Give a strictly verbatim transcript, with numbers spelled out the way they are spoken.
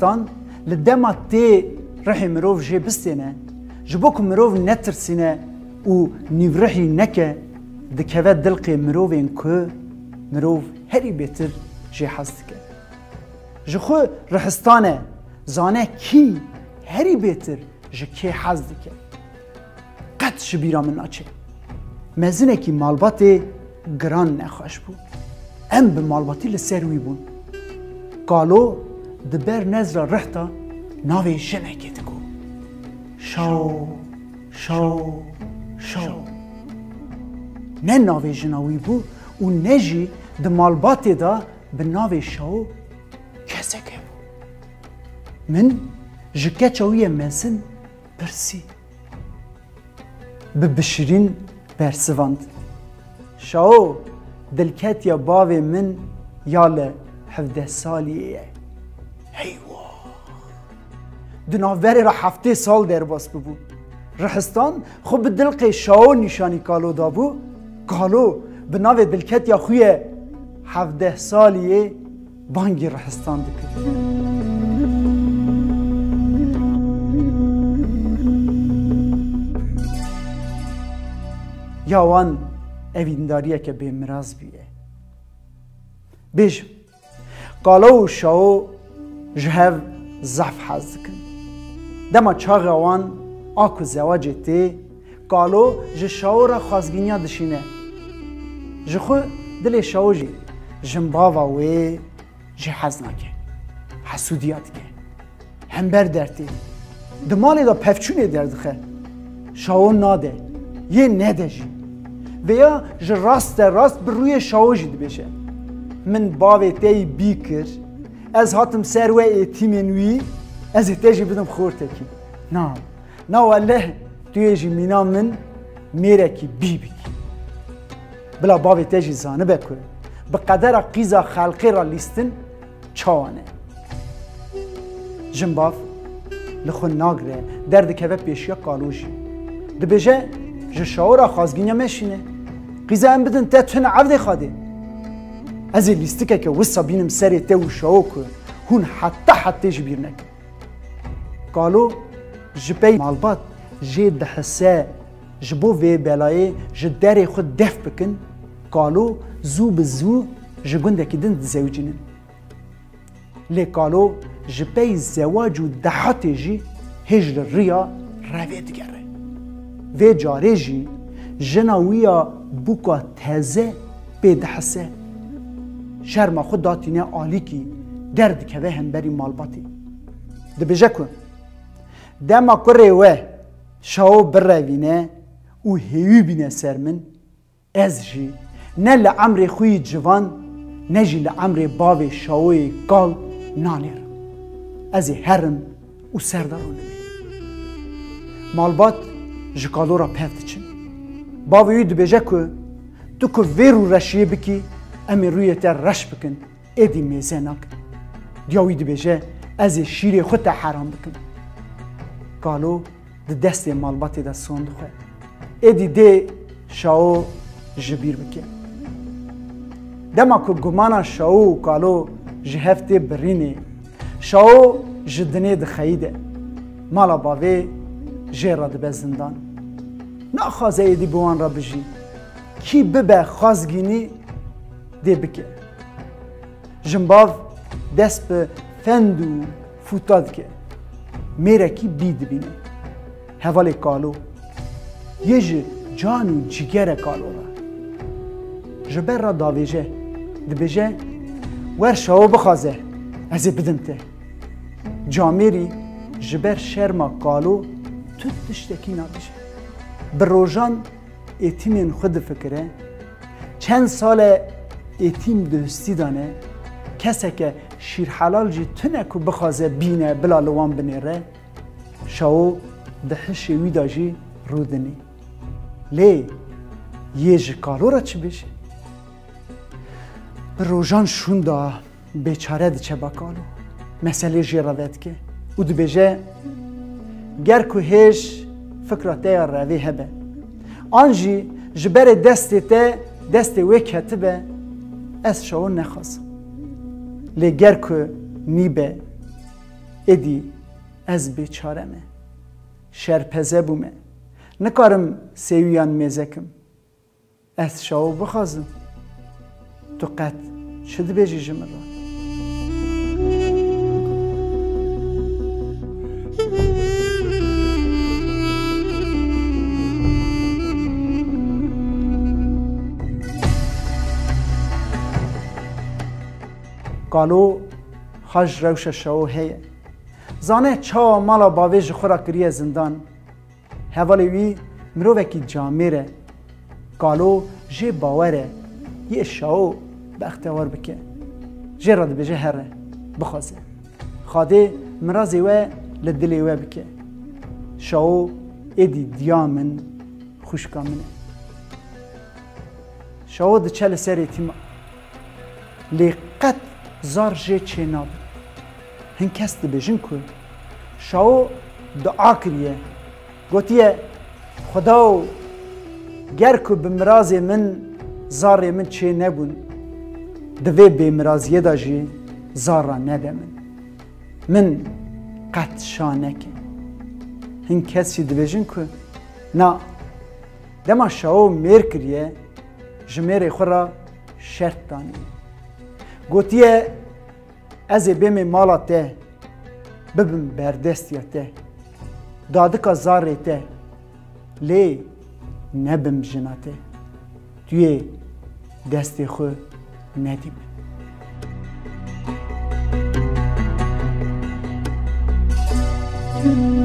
Rihstan li dema tê rihê mirov jê bistêne, ji bo ku mirov netirsîne û nîvrihî neke, dikeve dilqê mirovên ku mirov herî bêtir jê hez dike. Ji xwe rihstan e, zane kî herî bêtir ji kê hez dike. Qet ji bîra min naçe. Mezinekî malbatê giran nexweş bû. Em bi malbatî li ser wî bûn. Kalo di ber nezra rih de navê jinekê digot. Şao, şao, şao. Ne navê jina wî bû û ne jî di malbatê de bi navê Şao kesek hebû. Min ji keça wî yê mezin pirsî. Bi bişirîn bersivand. Şao, dilketiya bavê min ya li hevdeh saliyê ye. Heywa! Di navberê re heftê sal derbas bibû. Rihistan xwe bi dilqê Şao nîşanî Kalo dabû. Kalo bi navê dilketiya xwe ye hevdeh saliyê bangî rihistan dikir. Ya wan evîndariyeke bêmiraz bûye. Bêjim, Kalo û Şao ji hev zehf hez dikin. Dema çaxa wan a ku zewacê tê, Kalo ji Şao re xwazgîniya dişîne. Ji xwe dilê Şao jî jimbava wê jê hez nake. Hesûdiya dike. Hember dertê. Di malê de pevçûnê derdixe. Şao nade. Yê nede jî. Vêya ji raste rast bi rûyê Şao jî dibêje. Min bavê te yî bî kir. Ez hatim ser we êtîmên wî. Ez ê te jî bidim xortekî. Na. Na welleh tu yê ji mîna min mêrekî bî bikî. Bila bavê te jî zanibe ku bi qedera qîza xelqê re lîstin çawa ne. Jinbav li xwe nagire, derdikeve pêşiya Kalo jî. Dibêje, ji Şao re xwazgîniya me şîne. Qîza em bidin te tune evdê xadê. Ez ê lîstikeke wisa bînim serê te û Şao ku hûn heta hetê ji bîr nekin. Kalo ji pey malbat jê dihise ji bo vê belayê ji derê xwe def bikin, Kalo zû bi zû ji gundekî din dizewicînin. Lê Kalo ji pey zewac û dehatê jî hêj li riya revê digere. Vê carê jî jina wî ya bûka teze pê dihise. Şerma xwe datîne alîkî, derdikeve hemberî malbatê. Dibêje ku, dema kurê we Şao birevîne û hêwî bîne ser min, ez jî ne li emrê xwe yî civan, ne jî li emrê bavê Şaoyê kal nanêrim. Ez ê herim û ser de rûnimê. Malbat ji Kalo re pev diçin. Bavê wî dibêje ku tu ku vê rûreşiyê bikî, em ê rûyê te reş bikin, êdî mêze nakin. Diya wî dibêje, ez ê şîrê xwe te heram bikim. Kalo di destê malbatê de son dixwe. Êdî dê Şao ji bîr bike. Dema ku gumana Şao û Kalo ji hev tê birînê, Şao ji dinê dixeyide. Mala bavê jê re dibe zindan. Naxwaze êdî bi wan re bijî. Kî bibe xwazgînî dê bike. Jinbav dest bi fend û fûta dike. Mêrekî bî dibîne. Hevalê Kalo. Yê ji can û cîgere Kalo re. Ji ber re davêje. Dibêje, wer Şao bixwaze, ez ê bidim te. Camêrî ji ber şerma Kalo tu tiştekî nabêje. Bi rojan êtîmên xwe difikire. Çend sal e êtîm di hustî de ne. Keseke şîrhelal jî tune ku bixwaze bîne bila li wan binêre. Şao di hişê wî de jî rûdinî. Lê yê ji Kalo re çi bêje? Bi rojan şûnda bêçare diçe ba Kalo. Meselê jê re vedike û dibêje, ger ku hêj fikra te ya revê hebe, an jî ji berê destê te destê wê ketibe, ez Şao nexwazim. Lê ger ku nîbe, Êdî ez bêçare me. Şerpeze bûme. Nikarim sêwiyan mêze kim. Ez Şawo bixwazim. Tu qet çi dibêjî ji min re? Kalo xwe ji rewşa Şawo heye. Zane çawa mala bavê ji xwe re kiriye zindan. Hevalê wî mirovekî camêr e. Kalo jê bawer e, yê Şawo bextewar bike. Jê re dibêje here, bixwaze. Xadê mirazê we li dilê we bike. Şawo êdî diya min, xwişka min e. Şawo diçe li ser êtîma. Lê qet zar jê çê nabe. Hin kes dibêjin ku Şawo dua kiriye. Gotiye, Xudaw, ger ku bi mirazê min zarê min çê nebûn, di vê bêmiraziyê de jî zar re nede min. Min qet şa neke. Hin kes jî dibêjin ku na, dema Şawo mêr kiriye, ji mêrê xwe re şert daniye. Gotiye, Ez ê bêmê mala te, bibim berdestiya te, dadika zarê te, lê nebim jina te. Tu yê destê xwe nedî min.